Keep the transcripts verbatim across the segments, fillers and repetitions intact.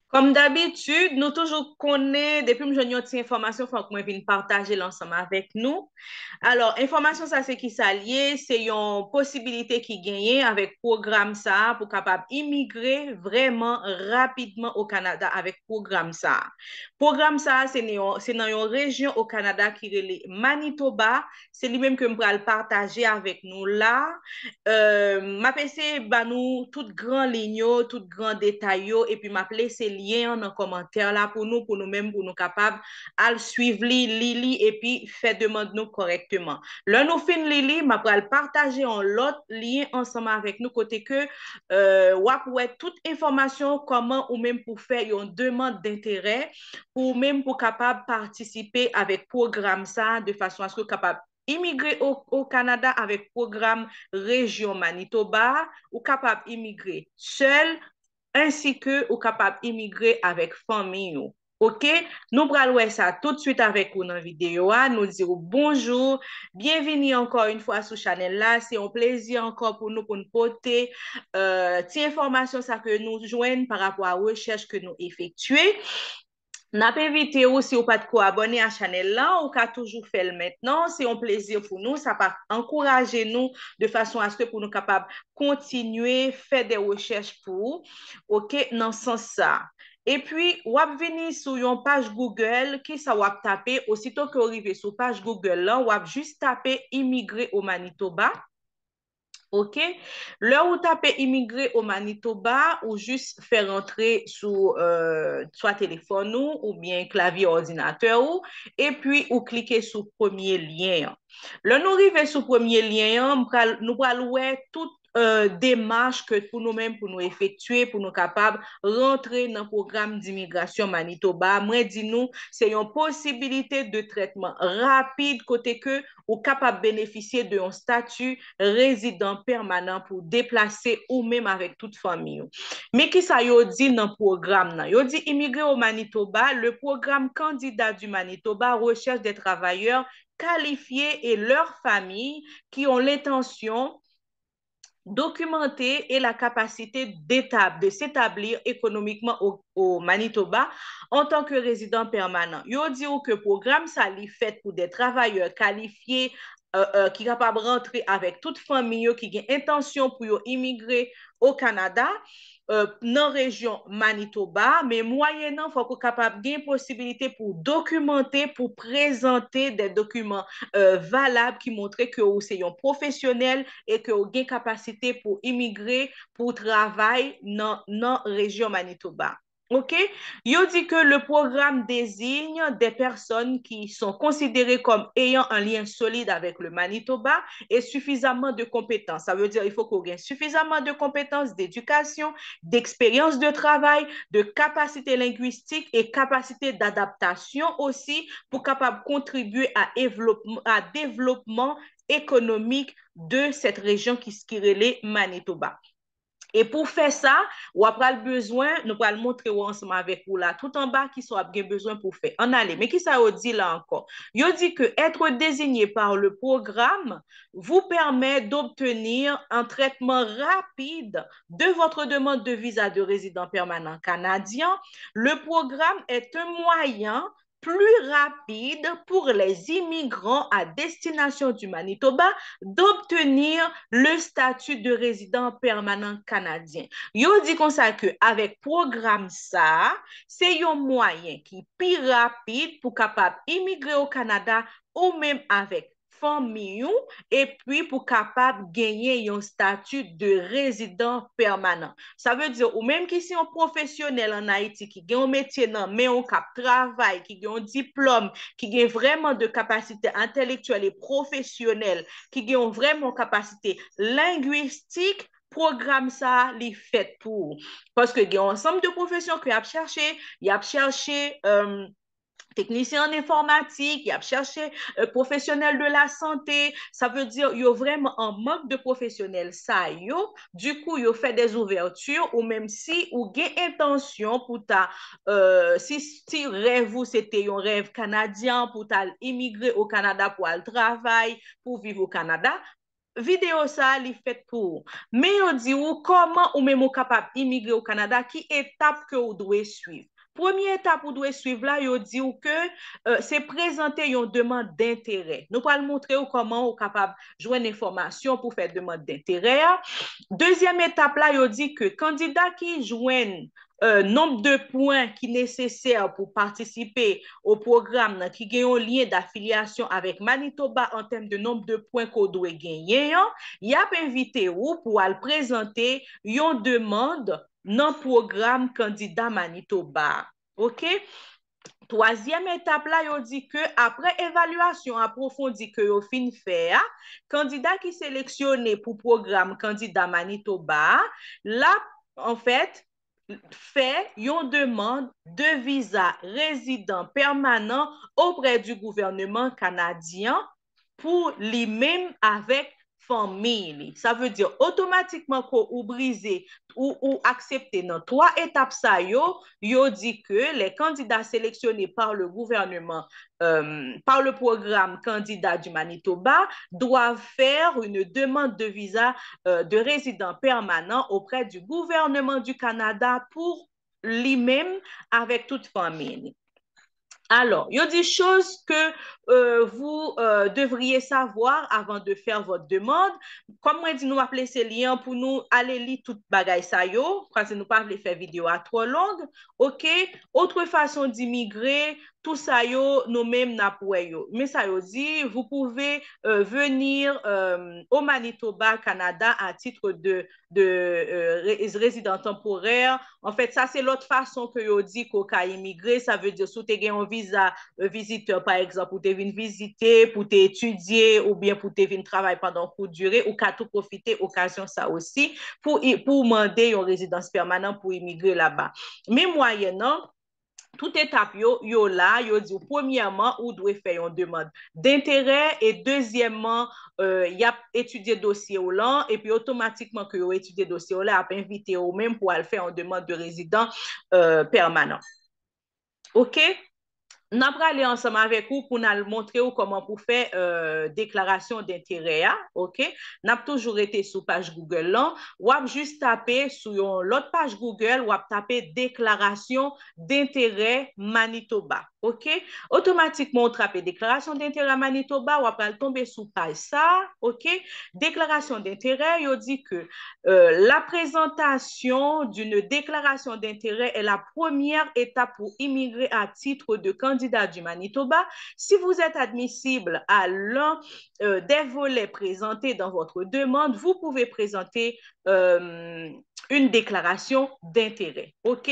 Kòm dabitid, nou toujou konnen, depi m jwenn yon ti enfòmasyon, fòk mwen vin pataje l ansanm avèk nou. Alò, enfòmasyon sa se ki sa l ye, se yon posibilite ki genyen avèk pwogram sa a pou kapab imigre vrèman rapidman o Kanada avèk pwogram sa a. Pwogram sa a, se nan yon, se nan yon rejyon o Kanada ki rele Manitoba. Se li menm ke m pral pataje avèk nou la. Euh, m ap eseye ba nou tout gran liy yo, tout gran detay yo, epi m ap lese lyen an nan kòmantè la pou nou, pou nou menm, pou nou kapab al swiv li, li li, epi fè demann nou kòrèkteman. Lè nou fin li li, m ap pral pataje yon lòt lyen ansanm avèk nou kote ke, euh, w ap wè tout enfòmasyon kòman ou menm pou fè yon demann denterè, pou ou menm pou kapab patisipe avèk pwogram sa a de fason aske w kapab imigre o, o Kanada avèk pwogram rejyon Manitoba, ou kapab imigre sèl, ensi ke ou kapab imigre avèk fanmi ou. Oke? Nou pral wè sa tout swit avèk ou nan videyo a. Nou di w bonjou. Byenvini ankò yon fwa sou chanèl la. Se yon plezi ankò pou nou pou n pote, euh, ti enfòmasyon sa ke nou jwenn pa rapò a rechèch ke nou efektye. N ap envite ou, si w pa t ko abòne a chanèl la, ou ka toujou fè l mentnan. Se yon plezi pou nou. Sa ap ankouraje nou de fason aske pou nou kapab kontinye fè de rechèch pou ou, oke, nan sans sa. Epi, w ap vini sou yon paj Google, kisa w ap tape? Osito ke w rive sou paj Google lan, w ap jis tape imigre o Manitoba. Oke? Lè ou tape imigre o Manitoba, ou jis fè rantre sou, euh, swa telefòn ou oubyen klavye òdinatè ou, epi ou klike sou premye lyen an. Lè nou rive sou premye lyen an, m pral, nou pral wè tout, euh, demach ke pou nou menm, pou nou efektye, pou nou kapab rantre nan pwogram dimigrasyon Manitoba. Mwen di nou, se yon posibilite de trètman rapid kote ke ou kapab benefisye de yon stati rezidan pèmanan pou deplase ou menm avèk tout fanmi ou. Men kisa yo di nan pwogram nan? Yo di imigre o Manitoba, le programme candidat du Manitoba recherche des travailleurs qualifiés et leurs familles qui ont l'intention documentée et la capacité d'étab-, de s'établir économiquement au, au Manitoba en tant que résident permanent. Yo di w ke pwogram sa li fèt pou de travayè kalifye, euh, euh, ki kapab rantre avèk tout fanmi yo ki gen entansyon pou yo imigre o Kanada, euh, nan rejyon Manitoba, men mwayennan fòk ou kapab gen posibilite pou dokimante, pou prezante de dokiman, euh, valab ki montre ke ou se yon pwofesyonèl e ke ou gen kapasite pou imigre, pou travay nan, nan rejyon Manitoba. Oke? Yo di ke le programme désigne des personnes qui sont considérées comme ayant un lien solide avec le Manitoba et suffisamment de compétences. Ça veut dire, il faut que vous ayez suffisamment de compétences, d'éducation, d'expérience de travail, de capacité linguistique et capacité d'adaptation aussi pour capable contribuer à développement, à développement économique de cette région qui, qui relève Manitoba. E pou fè sa, w ap pral bezwen, nou pral montre w ansanm avèk ou la, tout anba, kisa w ap gen bezwen pou fè. Ann ale, men kisa yo di la ankò? Yo di que être désigné par le programme vous permet d'obtenir un traitement rapide de votre demande de visa de résident permanent canadien. Le programme est un moyen plus rapide pour les immigrants à destination du Manitoba d'obtenir le statut de résident permanent canadien. Yo di konsa ke avèk pwogram sa, se yon mwayen ki pi rapid pou kapab imigre o Kanada ou menm avèk fanmi w, epi pou kapab genyen yon stati de rezidan pèmanan. Sa vle di, ou menm ki se yon pwofesyonèl ann Ayiti, ki gen yon metye nan men w, k ap travay, ki gen yon diplòm, ki gen vrèman de kapasite entèlektyèl e pwofesyonèl, ki gen yon vrèman kapasite lengwistik, pwogram sa a, li fèt pou ou. Paske gen yon ansanm de pwofesyon ke y ap chèche, y ap chèche, euh, teknisyen an enfòmatik, y ap chèche, euh, pwofesyonèl de la sante. Sa vle di, yo vrèman an mank de pwofesyonèl sa yo. Dikou, yo fè des ouvertures, ou menm si ou gen entansyon pou ta, euh, si, si rèv ou se te yon rèv kanadyen, pou ta al imigre o Kanada, pou al travay, pou viv o Kanada, videyo sa a, li fèt pou ou. Men yo di ou kòman ou menm ou kapab imigre o Kanada, ki etap ke ou dwe swiv. Premye etap ou dwe swiv la, yo di ou ke euh, se prezante yon demann denterè. Nou pral montre ou kòman ou kapab jwenn enfòmasyon pou fè demann denterè a. Dezyèm etap la, yo di ke kandida ki jwenn euh, nonb de pwen ki nesesè pou patisipe o pwogram nan ki gen yon lyen dafilyasyon avèk Manitoba an tèm de nonb de pwen ke w dwe genyen an, y ap envite ou pou al prezante yon demann nan pwogram kandida Manitoba. Oke? Twazyèm etap la, yo di ke apre evalyasyon apwofondi ke yo fin fè a, kandida ki seleksyone pou pwogram kandida Manitoba a, l ap, anfèt, fè yon demann de viza rezidan pèmanan oprè di gouvèneman kanadyen pou li menm avèk fanmi li. Sa vle di otomatikman ke ou brize ou, ou aksepte nan twa etap sa yo, yo di ke les candidats sélectionnés par le gouvernement, euh, par le programme candidat du Manitoba doivent faire une demande de visa euh, de résident permanent auprès du gouvernement du Canada pour li menm avèk tout fanmi li. Alors, yo di choses que euh, vous euh, devriez savoir avant de faire votre demande. Kòm mwen di nou ap lese lyen pou nou ale li tout bagay sa yo, paske nou pa vle fè videyo a twò long. Oke? Otre fason d'imigre, tout sa yo, nou menm n ap wè yo. Men sa yo di, vous pouvez euh, venir euh, au Manitoba, Canada, à titre de de euh, résident temporaire. Anfèt, sa se lòt fason ke yo di ke w ka imigre. Sa vle di, si w te gen yon viza euh, vizitè, pa egzanp, ou te vin vizite, pou te etidye, oubyen pou te vin travay pandan kout dire, ou ka tou pwofite okazyon sa osi pou, pou mande yon rezidans pèmanan pou imigre laba. Men mwayèn nan, tout etap yo, yo la, yo di w premyèman, ou dwe fè yon demann denterè, e dezyèmman, euh, y ap etidye dosye w lan, epi otomatikman ke yo etidye dosye w la, y ap envite w menm pou al fè yon demann de rezidan euh, pèmanan. Oke? N ap prale ansanm avèk ou pou n al montre w kòman pou fè euh, deklarasyon denterè a. Oke? N ap toujou rete sou paj Google lan. W ap jis tape sou yon lòt paj Google, w ap tape deklarasyon denterè Manitoba. Oke? Otomatikman, ou trape deklarasyon denterè Manitoba, w ap pral tonbe sou paj sa. Oke? Déclaration d'intérêt, yo di ke euh, la présentation d'une déclaration d'intérêt est la première étape pour immigrer à titre de candidat du Manitoba. Si vous êtes admissible à l'un euh, des volets présentés dans votre demande, vous pouvez présenter euh, une déclaration d'intérêt. OK?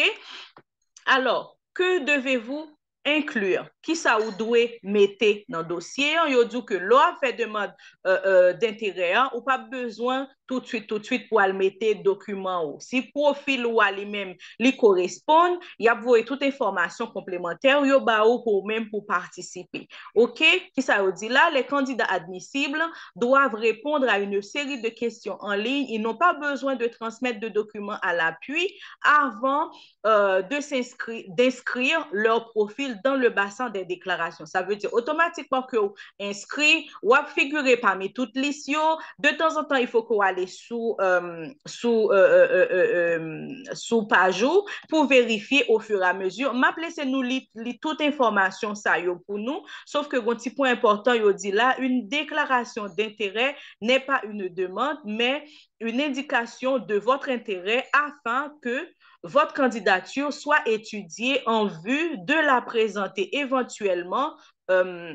Alors, que devez-vous inclure? Kisa ou dwe mete nan dosye an? Yo di w ke lè w ap fè demann euh, euh, denterè an, ou p ap bezwen toutswit, toutswit pou al mete dokiman ou. Si pwofil ou a li menm, li koresponn, y ap voye tout enfòmasyon konplemantè yo ba ou pou ou menm pou patisipe. OK? Kisa yo di la? Les candidats admissibles doivent répondre à une série de questions en ligne. Ils n'ont pas besoin de transmettre de documents à l'appui avant euh, de s'inscrire, d'inscrire leur profil dans le bassin des déclarations. Sa vle di otomatikman ke w enskri, w ap figire pami tout lis yo. De tanzantan, il faut que w ale sou, euh, sou, euh, euh, euh, euh, sou paj ou pou verifye au fur et à mesure. M ap lese nou li, li tout enfòmasyon sa yo pou nou. Sof ke gon ti pwen enpòtan yo di la, une déclaration d'intérêt n'est pas une demande, mais une indication de votre intérêt afin que votre candidature soit étudiée en vue de la présenter éventuellement euh,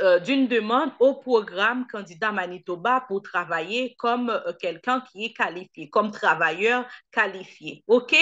euh, d'une demande au programme Candidat Manitoba pour travailler comme euh, quelqu'un qui est qualifié, comme travailleur qualifié. OK?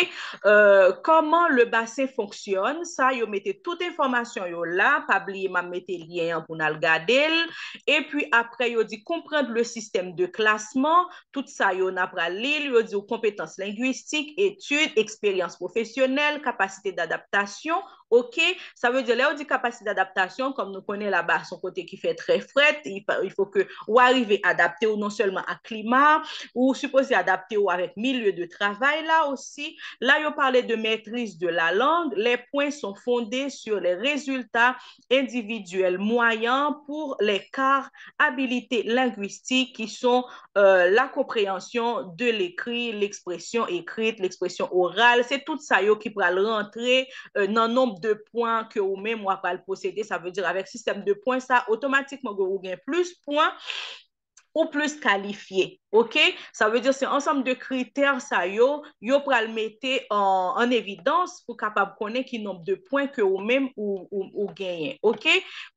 Euh, comment le bassin fonctionne? Sa, yo mete tout enfòmasyon yo la. Pa bliye, m ap mete lyen an pou n al gade l. Epi apre, yo di comprendre le système de classement. Tout sa yo n ap pral li l, yo di w konpetans lengwistik, etid, eksperyans pwofesyonèl, kapasite dadaptasyon. OK? Sa vle di, lè yo di kapasite dadaptasyon, kòm nou konnen laba, se yon kote ki fè trè frèt, il faut que ou arive adapte ou non sèlman ak klima, ou sipoze adapte ou avèk milieu de travail la aussi. Là, yo parle de maîtrise de la langue. Les points sont fondés sur les résultats individuels moyens pour les quatre habilités linguistiques qui sont euh, la compréhension de l'écrit, l'expression écrite, l'expression orale. Se tout sa yo ki pral rantre euh, nan nonb de pwen ke ou menm w pral posede. Sa vle di avèk sistèm de pwen sa, otomatikman ou gen plis pwen ou plis kalifye. OK? Sa vle di se ansanm de kritè sa yo, yo pral mete an, an evidans pou kapab konnen ki nonb de pwen ke ou menm ou, ou, ou genyen. OK?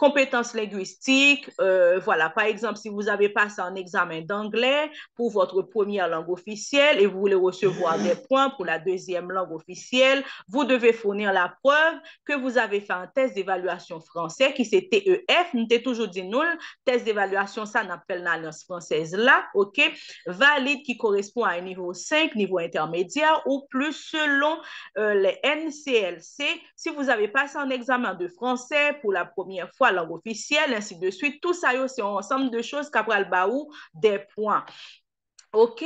Compétences linguistiques, euh, voilà. Par exemple, si vous avez passé un examen d'anglais pour votre première langue officielle et vous voulez recevoir des points pour la deuxième langue officielle, vous devez fournir la preuve que vous avez fait un test d'évaluation français qui c'est T E F. Nou te toujou di nou, test d'évaluation sa, n ap fè l nan Alliance Française la, OK? Valide qui correspond à un niveau cinq, niveau intermédiaire ou plus selon euh, les N C L C. Si vous avez passé un examen de français pour la première fois, langue officielle, ainsi de suite, tout sa yo, se yon ansanm de choz k ap pral ba ou des points. OK?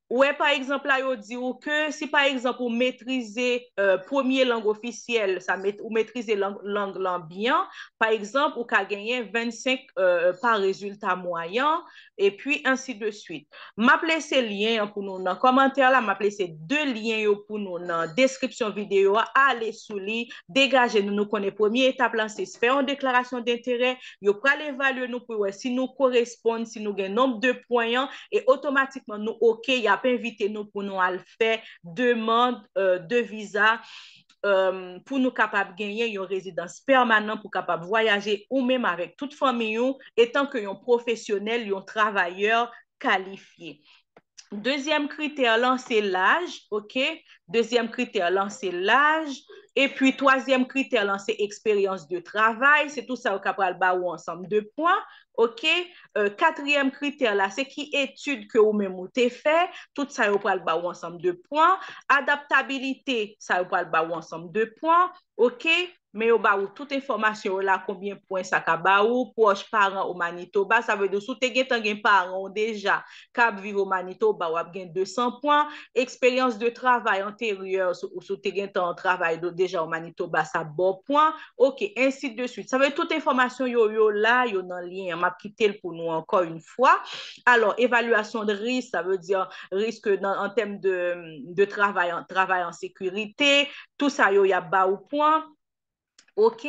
Ou wè, pa egzanp, la, yo di ou ke si, pa egzanp, ou metrize euh, premye lang ofisyèl, sa met, ou metrize lang, lang lan byen, pa egzanp, ou ka genyen vennsenk euh, pa rezilta mwayen, epi ainsi de suite. M ap lese lyen an pou nou nan kòmantè la, m ap lese de lyen yo pou nou nan deskripsyon videyo a, ale sou li, degaje nou, nou konnen premye etap la, se fè yon deklarasyon denterè, yo pral evalye nou pou wè si nou koresponn, si nou gen nonb de pwen an, e otomatikman nou oke, y ap envite nou pou nou al fè demann euh, de viza euh, pou nou kapab genyen yon rezidans pèmanan pou kapab vwayaje ou menm avèk tout fanmi ou etan ke yon pwofesyonèl, yon travayè kalifye. Dezyèm kritè lan se laj, OK? Dezyèm kritè lan se laj. Epi twazyèm kritè lan se eksperyans de travay. Se tou sa yo ka pral ba ou ansanm de pwen, OK? Euh, katriyèm kritè la se ki etid ke ou menm ou te fè. Tout sa yo pral ba ou ansanm de pwen. Adaptabilite, sa yo pral ba ou ansanm de pwen, OK? Men yo ba ou tout enfòmasyon yo la, konbyen pwen sa ka ba ou, pwòch paran o Manitoba, sa vle di si w te gentan gen paran w deja k ap viv o Manitoba, w ap gen de san pwen, eksperyans de travay anteryè, si w te gentan travay deja o Manitoba, sa ba w pwen, OK, ainsi de suite. Sa vle di tout enfòmasyon yo, yo la, yo nan lyen an, m ap kite l pou nou ankò yon fwa. Alò, evalyasyon de risk, sa vle di risk nan, an tèm de, de travay, travay an sekirite, tout sa yo, y ap ba ou pwen. OK?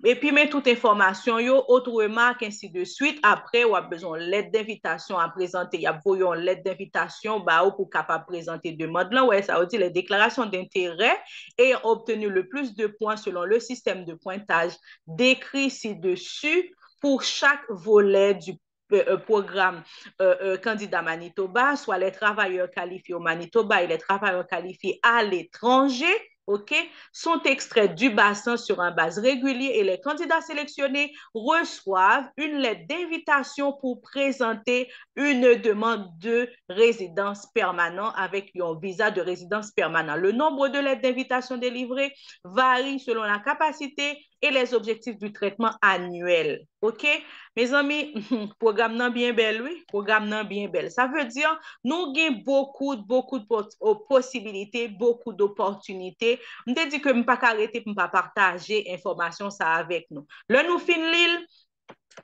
Epi men tout enfòmasyon yo, autres remarques, ainsi de suite. Apre, w ap bezwen yon lèt denvitasyon a prezante. Y ap voye yon lèt denvitasyon ba ou pou kapab prezante demann lan. Wè, sa yo di, les déclarations d'intérêt ayant obtenu le plus de points selon le système de pointage décrit ci-dessus pour chaque volet du euh, programme euh, euh, candidat Manitoba, soit les travailleurs qualifiés au Manitoba et les travailleurs qualifiés à l'étranger, OK, sont extraits du bassin sur une base régulière et les candidats sélectionnés reçoivent une lettre d'invitation pour présenter une demande de résidence permanente avec un visa de résidence permanente. Le nombre de lettres d'invitation délivrées varie selon la capacité et les objectifs du traitement annuel. OK? Mezanmi, pwogram nan byen bèl, wi. Pwogram nan byen bèl. Sa vle di, nou gen beaucoup, beaucoup de posibilités, beaucoup d'opportunités. M te di ke m pa ka rete pou m pa pataje enfòmasyon sa avèk nou. Lè nou fin li l,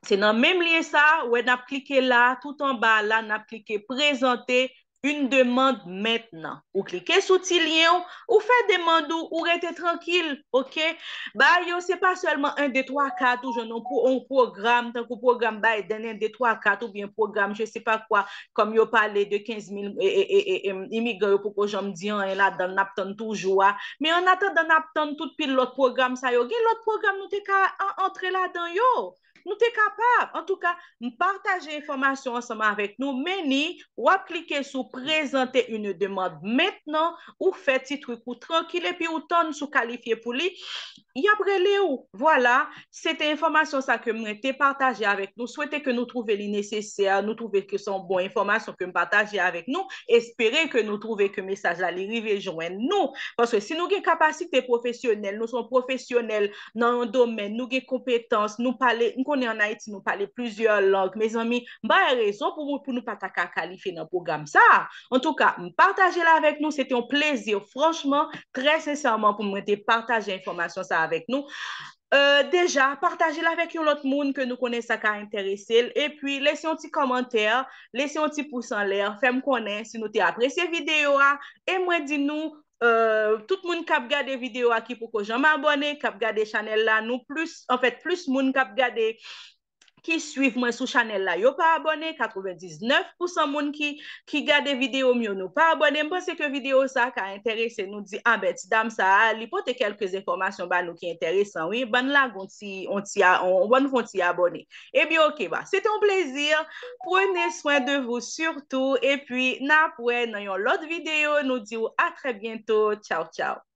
se nan menm lyen sa, wè n ap klike la, tout anba la, n ap klike prezante une demande maintenant. Ou klike sou ti lyen ou, ou fè demann ou, ou rete trankil, OK? Bagay yo, se pa sèlman en, de, twa, kat, ou jwenn yon pwogram, tankou pwogram Biden, en, de, twa, kat, oubyen pwogram, je sais pas quoi, kòm yo pale de kenz mil imigran yo poko janm di anyen ladan l, n ap tann toujou a. Men annatandan n ap tann tout pil lòt pwogram sa yo, gen lòt pwogram nou te ka antre ladan yo. Nou te kapab. Antouka, m pataje enfòmasyon ansanm avèk nou. Men ni, w ap klike sou prezante une demande maintenant, ou fè ti trik ou trankil epi ou tann si w kalifye pou li. Y ap rele w. Vwala, se te enfòmasyon sa ke mwen te pataje avèk nou. Swete ke nou twouve li nesesè, nou twouve ke se yon bon enfòmasyon ke m pataje avèk nou. Espere ke nou twouve ke mesaj la li rive jwenn nou. Paske si nou gen kapasite pwofesyonèl, nou se yon pwofesyonèl nan yon domèn, nou gen konpetans, nou pale, konnen ann Ayiti nou pale plizyè lang, mezanmi, m pa wè rezon pou, pou nou pa ta ka kalifye nan pwogram sa a. Antouka, m pataje l avèk nou, se te yon plezi, franchman, trè sensèman, pou mwen te pataje enfòmasyon sa a avèk nou. Euh, deja, pataje l avèk yon lòt moun ke nou konnen sa ka enterese l. Epi, lese yon ti kòmantè, lese yon ti pous anlè, fè m konnen si nou te apresye videyo a. E mwen di nou, euh, tout moun k ap gade videyo a ki poko janm abòne, k ap gade chanèl la, nou plis, anfèt, plis moun k ap gade, ki swiv mwen sou chanèl la, yo pa abòne, katrevendiznèf pousan moun ki, ki gade videyo m yo, nou pa abòne. M panse ke videyo sa a ka enterese nou, di, a ben, ti dam sa a, li pote kèlke enfòmasyon ba nou ki enteresan, wi, bann lage yon ti, yon ti a-, yon, bann fè yon ti abòne. Ebyen, oke, ba, se te yon plezi. Prenez soin de vous surtout. Epi, n ap wè nan yon lòt videyo. Nou di w a trè byento. Tchaw, tchaw.